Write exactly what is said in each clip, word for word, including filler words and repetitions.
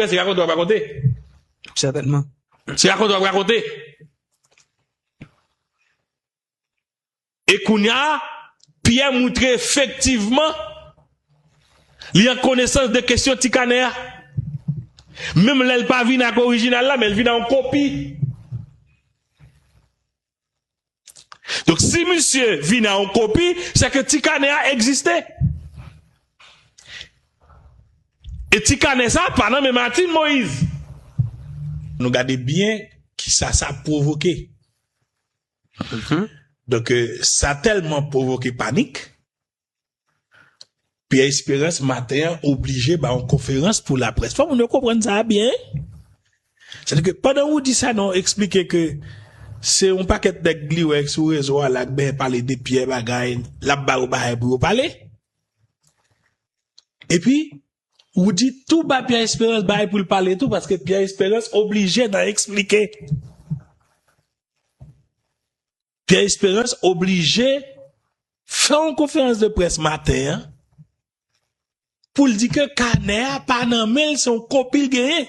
Se rakonte w ap rakonte. Sètènman. Se rakonte w ap rakonte. E kounye a, Pyè moutre efektivman li an konesans de kesyon ti kanè a. Menm lè l pa vin ak orijinal la, men l vin ak yon kopi. Donk, si misye vin ak yon kopi, se ke ti kanè a egziste. E ti kanè sa pa nan men Martine Moïse. Nou gade byen kisa sa pwovoke. Donk, euh, sa tèlman pwovoke panik, Pierre Espérance maten an oblije ba yon konferans pou laprès. Fò moun yo konprann sa byen. Sètadi ke pandan Roudy Sanon eksplike ke se yon pakèt nèg li wè sou rezo a la k benyen pale de Pierre bagay, l ap ba yo bagay pou yo pale. Epi, Roudy tou ba Pierre Espérance bagay pou l pale tou, paske Pierre Espérance oblije nan eksplike. Pierre Espérance oblije fè yon konferans de près maten an pou l di ke kanè a pa nan men l, se yon kopi l genyen.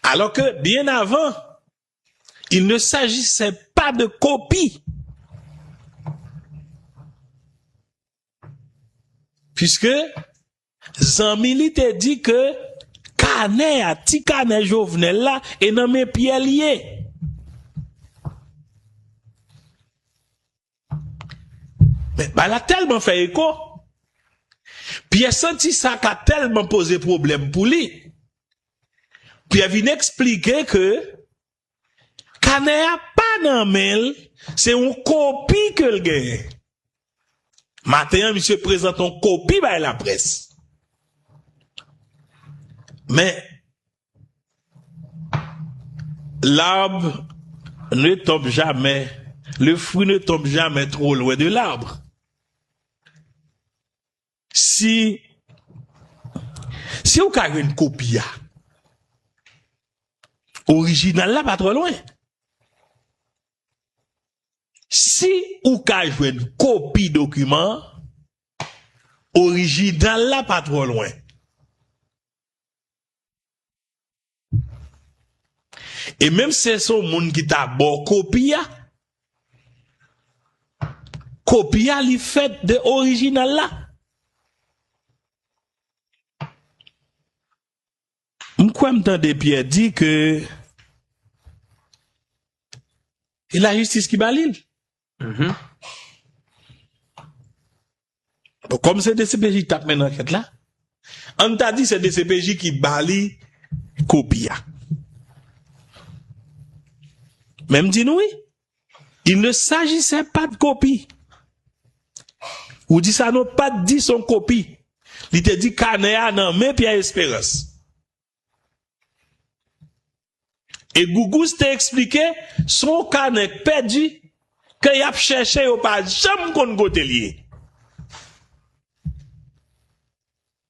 Alors que, bien avant, il ne s'agissait pas de copie. Puisque zanmi li te di ke kanè a, ti kanè Jovenel la, e nan men Pierre li ye. Men bagay la tèlman fè eko, Pierre santi sa ka tèlman poze pwoblèm pou li. Pierre vin eksplike ke kanè a pa nan men l, se yon kopi ke l genyen. Maten an, misye prezante yon kopi bay laprès. Men, l'arbre ne tombe jamais, le fruit ne tombe jamais trop loin de l'arbre. Si, si ou ka jwenn kopi a, orijinal la pa twò lwen. Si ou ka jwenn kopi dokiman an, orijinal la pa twò lwen. E menm si se yon moun ki ta ba w kopi a, kopi a li fèt de orijinal la. M kwè m tande Pierre di ke e lajistis ki ba li l. Mhm. Bon, kòm se D C P J k t ap mennen ankèt la, ann ta di se D C P J ki ba li kopi a. Men m di nou wi, il ne s'agissait pas de copie. Roudy Sanon pa t di se yon kopi. Li te di kanè a nan men Pierre Espérance. E Gougous te eksplike, se yon kanè k pèdi, ke y ap chèche, yo pa janm konn kote l ye.